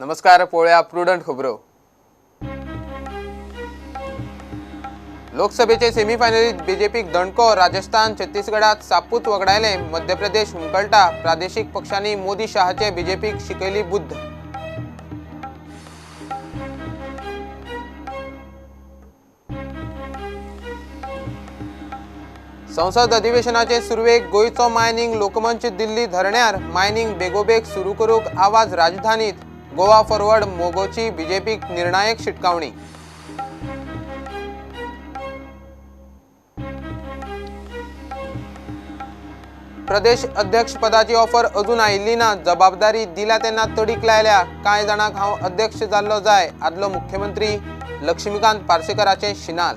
नमस्कार, पळोवया प्रुडंट खबरो. लोकसभेचे सेमीफायनलीत बीजेपीक दणको. राजस्थान छत्तीसगडात सापूत वगडायले. मध्य प्रदेश हुमकळटा. प्रादेशिक पक्षांनी मोदी शहाचे बीजेपीक शिकयली बुद्ध. संसद अधिवेशनाचे सुरवेक गोंयचो मायनिंग लोकमंच दिल्ली धरण्यार. मायनिंग बेगोबेग सुरू करूंक आवाज राजधानीत. गोवा फॉरवर्ड मोगोची बीजेपीक निर्णायक शिटकावणी. प्रदेश अध्यक्ष पदाची ऑफर अजून आयिल्ली ना. जबाबदारी दिल्या तेन्ना तडीक लायल्या. कांय जाणांक हांव अध्यक्ष जाल्लो जाय. आदलो मुख्यमंत्री लक्ष्मीकांत पार्सेकराचें शिनाल.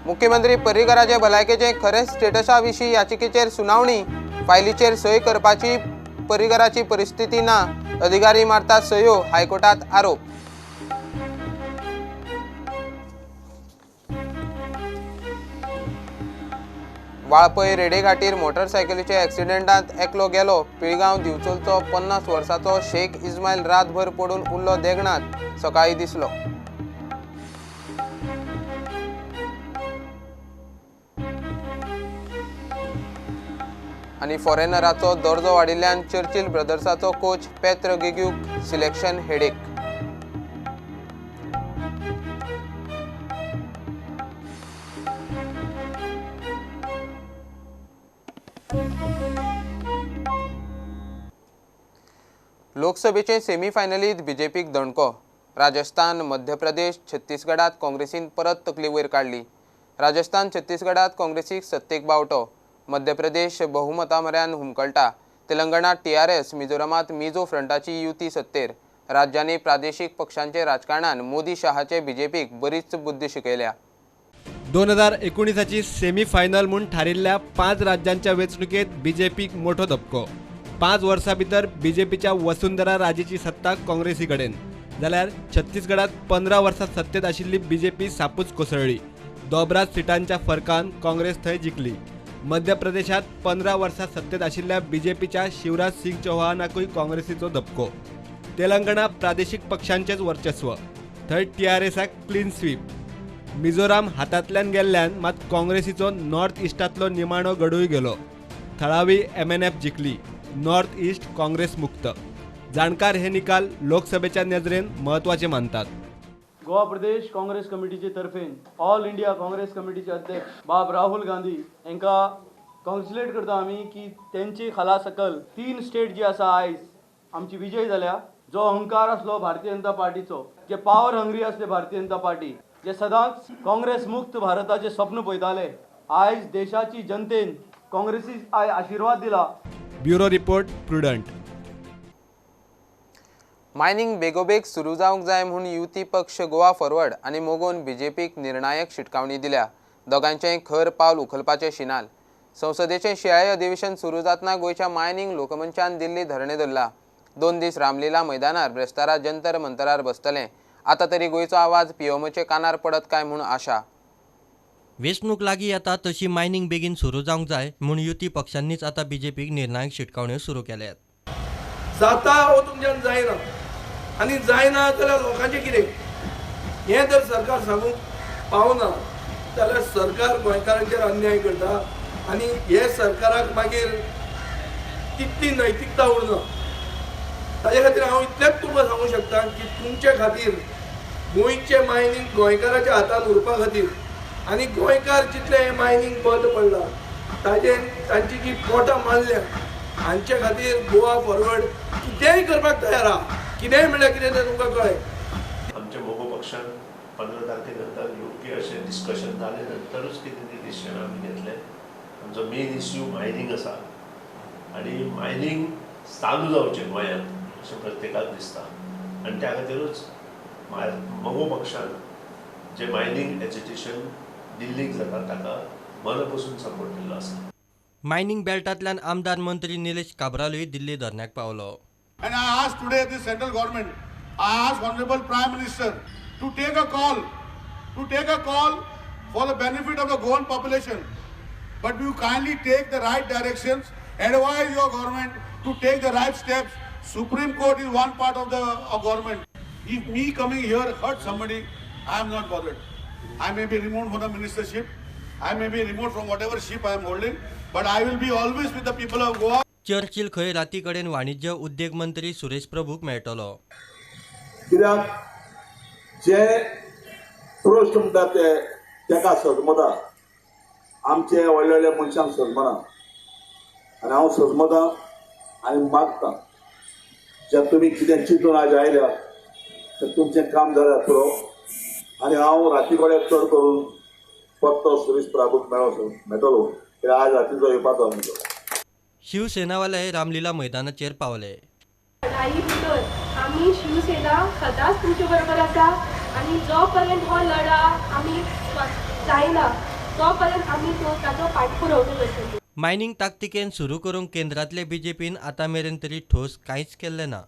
मुख्यमंत्री पर्रीकराचे भलायकेचे खरें स्टेटसा विशीं याचिकेचेर सुनावणी. फायलीचेर सय करपाची पर्रीकराची परिस्थिती ना. अधिकारी मारतात सयो. हायकोर्टात आरोप. वाळपय रेडेघाटीर मोटरसायकलीच्या एक्सिडेंटांत एकलो गेलो. पिळगांव दिवचलचो 50 वर्सांचो शेख इस्मायल रातभर पडून उरलो देगणांत. सकाळीं दिसलो. आनी फॉरेनराचो दर्जो वाडिल्ल्यान चर्चिल ब्रदर्साचो कोच पेत्र गिग्यूक सिलेक्शन हेडेक. लोकसभेचे सेमीफायनलीत बीजेपीक दणको. राजस्थान, मध्य प्रदेश, छत्तीसगडात काँग्रेसीन परत तकली वयर काडली. राजस्थान छत्तीसगडात काँग्रेसीक सत्तेक बावटो. मध्य प्रदेश बहुमता म्हऱ्यान हुमकळटा. तेलंगणात टीआरएस, मिझोरामात मिझो फ्रंटाची युती सत्तेर. राज्यांनी प्रादेशिक पक्षांचे राजकारणान मोदी शहाचे बीजेपीक बरीच बुद्धी शिकयल्या. 2019ची सेमीफायनल म्हूण थारिल्ल्या 5 राज्यांच्या वेंचणुकेत बीजेपीक मोठो धपको. 5 वर्सां भितर बीजेपीच्या वसुंधरा राजेची सत्ता काँग्रेसी कडेन, जाल्यार छत्तीसगडात 15 वर्सां सत्तेत आशिल्ली बीजेपी सापूच कोसळ्ळी. 12 सिटांच्या फरकान काँग्रेस थंय जिखली. मध्य प्रदेशात 15 वर्सां सत्तेत आशिल्ल्या बीजेपीच्या शिवराज सिंग चौहानाकूय काँग्रेसीचो धपको. तेलंगणा प्रादेशिक पक्षांचेच वर्चस्व, थंय टीआरएसाक क्लीन स्वीप. मिझोराम हातांतल्यान गेल्ल्यान मात काँग्रेसीचो नॉर्थ इस्टांतलो निमाणो गडूय गेलो. थळावी MNF जिखली. नॉर्थ ईस्ट काँग्रेस मुक्त. जाणकार हे निकाल लोकसभेच्या नजरेन महत्वाचे मानतात. गोवा प्रदेश काँग्रेस कमिटीचे तर्फेन ऑल इंडिया काँग्रेस कमिटीचे अध्यक्ष बाब राहुल गांधी हांकां कॉंग्रेच्युलेट करता आमी की तेंचे खाला सकल 3 स्टेट जी आसा आयज आमची विजय जाल्या. जो अहंकार आसलो भारतीय जनता पार्टीचो, जे पावर हंग्री आसले भारतीय जनता पार्टी, जे सदांच काँग्रेस मुक्त भारताचे स्वप्न पळयताले, आयज देशाची जनतेन काँग्रेसीक आयज आशिर्वाद दिला. Bureau report, Prudent. Mining बेगोबेग सुरू जावंक जाय म्हूण युती पक्ष गोवा फॉरवर्ड आनी मोगोन बीजेपीक निर्णायक शिटकावणी दिल्या. दोगांचेंय खर पावल उखलपाचें शिनाल. संसदेचें शिंयाळें अधिवेशन सुरू जातना गोंयच्या मायनिंग लोकमंचान दिल्ली धरणें धरला. 2 दीस रामलीला मैदानार ब्रेस्तारा जंतर मंतरार बसतलें. आतां तरी गोंयचो आवाज पीएमओचे कानार पडत काय म्हूण आशा. वेंचणूक लागीं येता तशी मायनिंग बेगीन सुरू जावंक जाय म्हूण युती पक्षांनीच आतां बीजेपीक निर्णायक शिटकावण्यो सुरू केल्यात. जाता हो तुमच्यान जायना आनी जायना जाल्यार लोकांचें कितें हें जर सरकार सांगूंक पावना जाल्यार सरकार गोंयकारांचेर अन्याय करता आनी हे सरकाराक मागीर तितली नैतिकता उरना. ताजे खातीर हांव इतलेंच तुमकां सांगूंक शकता की तुमचे खातीर गोंयचें मायनींग गोंयकाराच्या हातान उरपा खातीर आनी गोंयकार जितलें हें मायनींग बंद पडलां ताजेर तांची जी पोटां मारल्या हांचे खातीर गोवा फॉरवर्ड कितेंय करपाक तयार आहा. कितेंय म्हणल्यार कितें तें तुमकां कळ्ळें. आमच्या मोगो पक्षान 15 तारखे नंतर योग्य अशें डिस्कशन जालें नंतरूच कितें तें डिसिजन आमी घेतलें. आमचो मेन इश्यू मायनींग आसा आनी मायनींग चालू जावचें गोंयांत अशें प्रत्येकाक दिसता आनी त्या खातीरूच मगो पक्षान जे मायनींग एजिटेशन दिल्लीक जाता ताका मना पसून सपोर्ट दिल्लो आसा. मायनिंग बेल्टांतल्यान आमदार मंत्री निलेश काब्रालूय दिल्ली धरण्याक पावलो. And I ask today the central government, I ask Honorable Prime Minister to take a call, to take a call for the benefit of the Goan population, But you kindly take the right directions, advise your government to take the right steps. Supreme Court is one part of the government. If me coming here hurt somebody, I am not bothered. I may be removed from the ministership, I may be removed from whatever ship I am holding, but I will be always with the people of Goa. Churchill खंय राती कडेन वाणिज्य उद्देग मंत्री सुरेश प्रभूक मेळटलो. कित्याक जे trust म्हणटा ते ताका सजमता, आमचे व्हडले व्हडले मनशांक सजमना, आनी हांव सजमता आनी मागता जे तुमी कितें चिंतून आज आयल्या तर तुमचें काम जाल्यार पुरो. आनी हांव राती कडेन चड करून परतो सुरेश प्रभूक मेळटलो, कित्याक आज रातीचो येवपाचो आमचो. शिवसेनावाले रामलीला मैदानाचेर पावले. लढाई भितर आमी शिवसेना सदांच तुमचे बरोबर आसा आनी जो पर्यंत हो लढा आमी जायना तो पर्यंत आमी तो ताचो पाठपुरवठो करतले. मायनिंग ताकतिकेन सुरू करूंक केंद्रांतले बीजेपीन आतां मेरेन तरी ठोस कांयच केल्लें ना.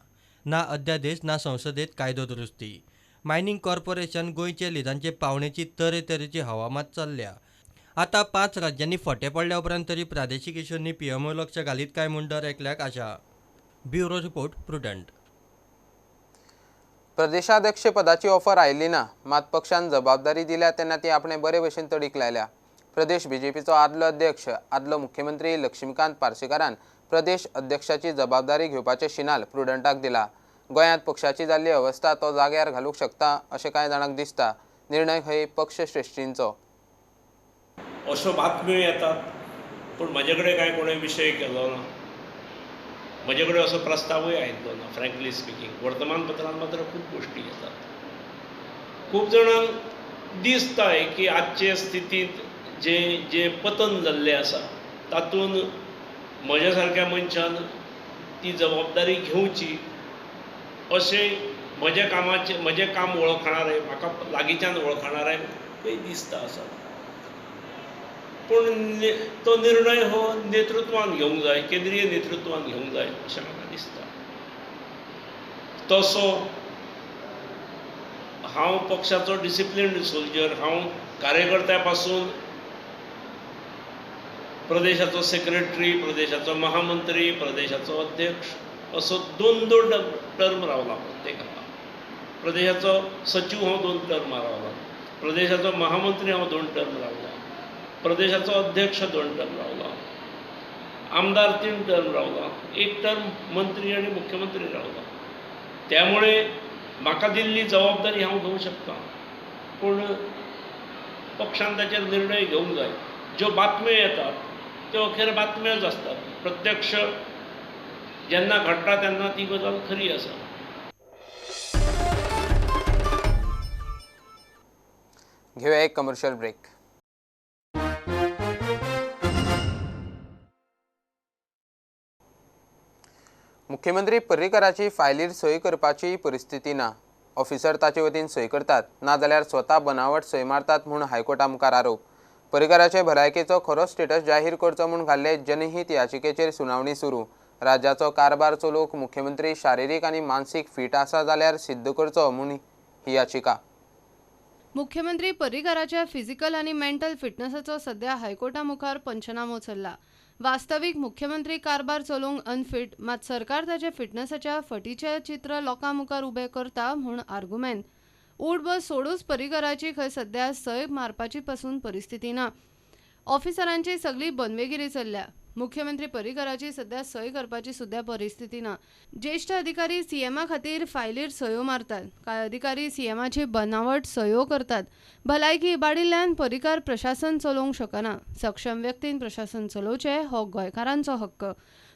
ना अध्यादेश ना संसदेत कायदो दुरुस्ती. मायनिंग कॉर्पोरेशन गोंयचे लिजांचे पावणेची तरेतरेची हवामात चल्ल्या. आतां 5 राज्यांनी फटे पडल्या उपरांत तरी प्रादेशीक इशूंनी पीएमओ लक्ष घालीत काय म्हूण दर एकल्याक आशा. Bureau report, Prudent. प्रदेशाध्यक्ष पदाची ऑफर आयली ना, मात पक्षान जबाबदारी दिल्या तेन्ना ती आपणे बरे भशेन तडीक लायल्या. प्रदेश बीजेपीचो आदलो अध्यक्ष आदलो मुख्यमंत्री लक्ष्मीकांत पार्सेकारान प्रदेश अध्यक्षाची जबाबदारी घेवपाचें शिनाल प्रुडंटाक दिला. गोंयांत पक्षाची जाल्ली अवस्था तो जाग्यार घालूंक शकता अशें कांय जाणांक दिसता. निर्णय खंय पक्ष श्रेश्ठींचो. अश्यो बातम्यो येतात, पूण म्हजे कडेन कांय कोणें विशय केलो ना, म्हजे कडेन असो प्रस्तावूय आयिल्लो ना. फ्रँकली स्पिकींग वर्तमानपत्रांत मात्र खूब गोश्टी येतात. खूब जाणांक दिसताय की आजचे स्थितींत जे जे पतन जाल्लें आसा तातूंत म्हज्या सारक्या मनशान ती जबाबदारी घेवची अशें म्हज्या कामाचें म्हजें काम वळखणारे म्हाका लागींच्यान वळखणारे खंय दिसता आसा. पूण तो निर्णय हो नेतृत्वान घेवंक जाय, केंद्रीय नेतृत्वान घेवंक जाय अशें म्हाका दिसता. तसो हांव पक्षाचो डिसिप्लिन्ड सोल्जर, हांव कार्यकर्त्या पासून प्रदेशाचो सेक्रेटरी, प्रदेशाचो महामंत्री, प्रदेशाचो अध्यक्ष असो दोन दोन टर्म रावला प्रत्येकाक. प्रदेशाचो सचीव हांव 2 टर्म रावला, प्रदेशाचो महामंत्री हांव 2 टर्म रावला, प्रदेशाचो अध्यक्ष 2 टर्म रावला, आमदार 3 टर्म रावला, 1 टर्म मंत्री आनी मुख्यमंत्री रावला. त्यामुळे म्हाका दिल्ली जबाबदारी हांव घेवंक शकता, पूण पक्षान ताचेर निर्णय घेवंक जाय. ज्यो बातम्यो येतात त्यो अखेर बातम्योच आसतात, प्रत्यक्ष जेन्ना घडटा तेन्ना ती गजाल खरी आसा. घेऊया एक कमर्शियल ब्रेक. मुख्यमंत्री पर्रीकराची फायलीर सय करपाची परिस्थिती ना. ऑफिसर ताचे वतीन सय करतात, नाजाल्यार स्वता बनावट सय मारतात म्हूण हायकोर्टा मुखार आरोप. पर्रीकराचे भलायकेचो खरो स्टेटस जाहीर करचो म्हूण घाल्ले जनहीत याचिकेचेर सुनावणी सुरू. राज्याचो कारभार चलोवंक मुख्यमंत्री शारिरीक आनी मानसीक फिट आसा जाल्यार सिद्ध करचो म्हूण ही याचिका. मुख्यमंत्री पर्रीकराच्या फिजिकल आनी मेंटल फिटनेसाचो सध्या हायकोर्टा मुखार पंचनामो चल्ला. वास्तवीक मुख्यमंत्री कारभार चलोवंक अनफिट, मात सरकार ताच्या फिटनेसाच्या फटीचें चित्र लोकां मुखार उबें करता म्हूण आर्गुमेंत. उठ बस सोडूच पर्रीकराची खंय सध्या सय मारपाची पसून परिस्थिती ना. ऑफिसरांची सगळी बनवेगिरी चल्ल्या. मुख्यमंत्री पर्रीकराची सध्या सय करपाची सुद्धा परिस्थिती ना. ज्येष्ठ अधिकारी सीएमा खातीर फायलीर सयो मारतात, कांय अधिकारी सीएमाची बनावट सयो करतात. भलायकी इबाडिल्ल्यान पर्रीकार प्रशासन चलोवंक शकना. सक्षम व्यक्तीन प्रशासन चलोवचें हो गोंयकारांचो हक्क.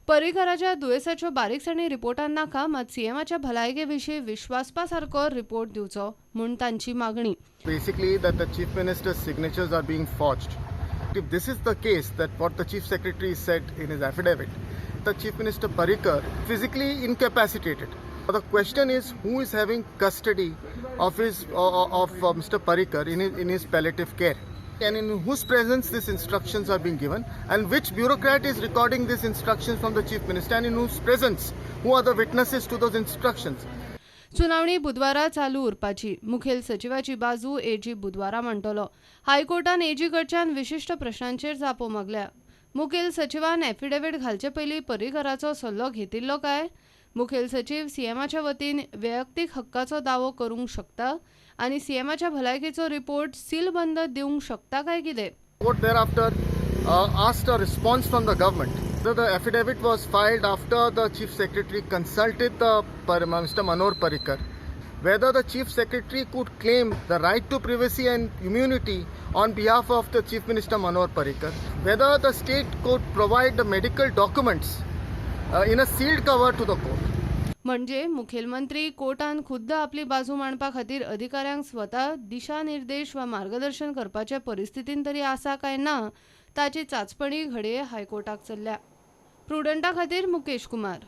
पर्रीकराच्या दुयेंसाच्यो बारीकसाणी रिपोर्टान नाका, मात सीएमाच्या भलायके विशीं विश्वासपा सारको रिपोर्ट दिवचो म्हूण तांची मागणी. Basically that the chief minister's signatures are being forged. If this is the case, that what the Chief Secretary said in his affidavit, the Chief Minister Parrikar physically incapacitated. The question is, who is having custody of his of Mr. Parrikar in his palliative care, and in whose presence these instructions are being given, and which bureaucrat is recording these instructions from the Chief Minister, and in whose presence, who are the witnesses to those instructions? सुनावणी बुधवारा चालू उरपाची. मुखेल सचिवाची बाजू एजी बुधवारा मांडटलो. हायकोर्टान एजी कडच्यान विशिश्ट प्रश्नांचेर जापो मागल्या. मुखेल सचिवान एफिडेवीट घालचे पयलीं पर्रीकराचो सल्लो घेतिल्लो काय? मुखेल सचीव सीएमाच्या वतीन वैयक्तीक हक्काचो दावो करूंक शकता आनी सीएमाच्या भलायकेचो रिपोर्ट सीलबंद दिवंक शकता काय कितें? Court thereafter asked a response from the government. The affidavit was filed after the Chief Secretary consulted the Mr. Manohar Parrikar whether the Chief Secretary could claim the right to privacy and immunity on behalf of the Chief Minister Manohar Parrikar, whether the state could provide the medical documents in a sealed cover to the court. म्हणजे मुखेलमंत्री कोर्टान खुद्द आपली बाजू मांडपा खातीर अधिकाऱ्यांक स्वता दिशानिर्देश वा मार्गदर्शन करपाचे परिस्थितीन तरी आसा काय ना ताची चाचपणी घडये हायकोर्टाक चल्ल्या. प्रुडंटा खातीर मुकेश कुमार.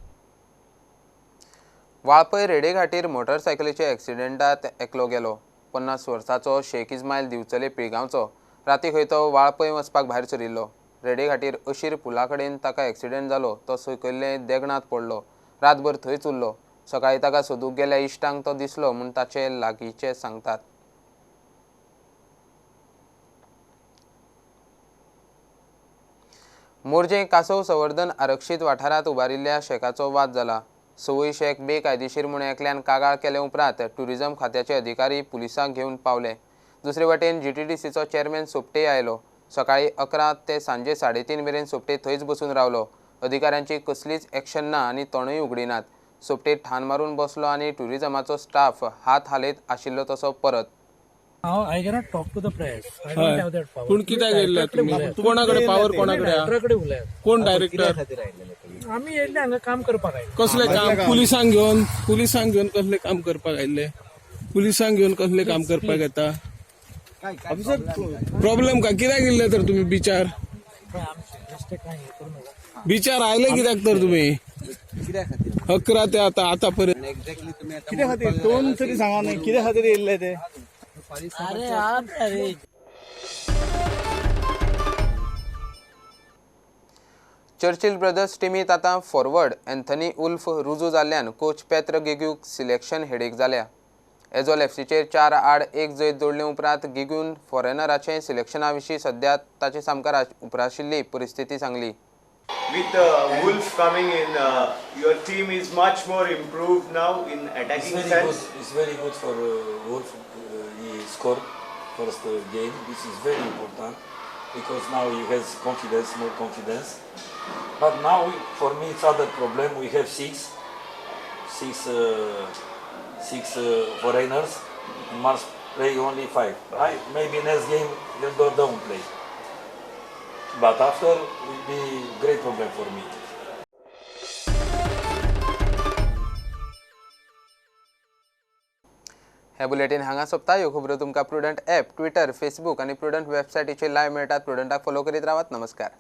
वाळपय रेडेघाटीर मोटरसायकलीच्या एक्सिडेंटात एकलो गेलो. 50 वर्साचो शेख इस्मायल दिवचले पिळगांवचो राती खंय तो वाळपय वचपाक भायर सरिल्लो. रेडेघाटीर अशीर पुला कडेन ताका एक्सिडेंट जालो. तो सकयल्ले देगणांत पडलो. रातभर थंयच उरलो. सकाळी ताका सोदूंक गेल्या इश्टांक तो दिसलो म्हूण ताचे लागींचे सांगतात. मोरजे कासव संवर्धन आरक्षीत वाठारांत उबारिल्ल्या शेकाचो वाद जाला. सवय शेक बेकायदेशीर म्हूण एकल्यान कागाळ केले उपरांत ट्युरिझम खात्याचे अधिकारी पुलिसांक घेवन पावले. दुसरे वटेन जीटीडीसीचो चेअरमॅन सोपटे आयलो. सकाळी 11 ते सांजे 3:30 मेरेन सोपटे थंयच बसून रावलो. अधिकाऱ्यांची कसलीच एक्शन ना आनी तोंडूय उगडिनात. सोपटे ठाण मारून बसलो आनी ट्युरिझमाचो स्टाफ हात हालयत आशिल्लो तसो परत. I cannot talk to the press. I don't have that power. पूण कित्याक येयल्ले तुमी? कोणा कडेन पावर, कोणा कडेन? कोण डायरेक्टर? आमी येयल्ले हांगा काम करपाक आयले. कसलें काम? पुलिसांक घेवन कसलें काम करपाक आयिल्ले? पुलिसांक घेवन कसलें काम करपाक येता? प्रॉब्लेम काय? कित्याक येयल्ले तर तुमी बिचार? बिचार आयले कित्याक तर तुमी? 11 ते आता आतापर्यंत कित्या खातीर दोन तरी सांगा न्ही, कित्या खातीर येयल्ले ते? अरे चर्चिल ब्रदर्स टिमीत आतां फॉरवर्ड अँथनी उल्फ रुजू जाल्ल्यान कोच पेत्र गिग्यूक सिलेक्शन हेडेक जाल्या. एझोल एफसीचेर 4-1 जैत जोडले उपरांत गिग्यून फॉरेनराचे सिलेक्शना विशीं सध्या ताचे सामकार उप्राशिल्ली परिस्थिती सांगली. With Wolf coming in, your team is much more improved now in attacking It's very sense. good. It's very good for Wolf. He scored first game. This is very important because now he has confidence, more confidence. But now for me it's other problem. We have six foreigners and must play only 5. I, maybe next game Eldor don't play. But after will be great problem for me. हे bulletin हांगा सोंपता. ह्यो खबरो तुमकां prudent app, Twitter, Facebook आनी prudent वेबसायटीचेर live मेळटात. प्रुडंटाक follow करीत रावात. नमस्कार.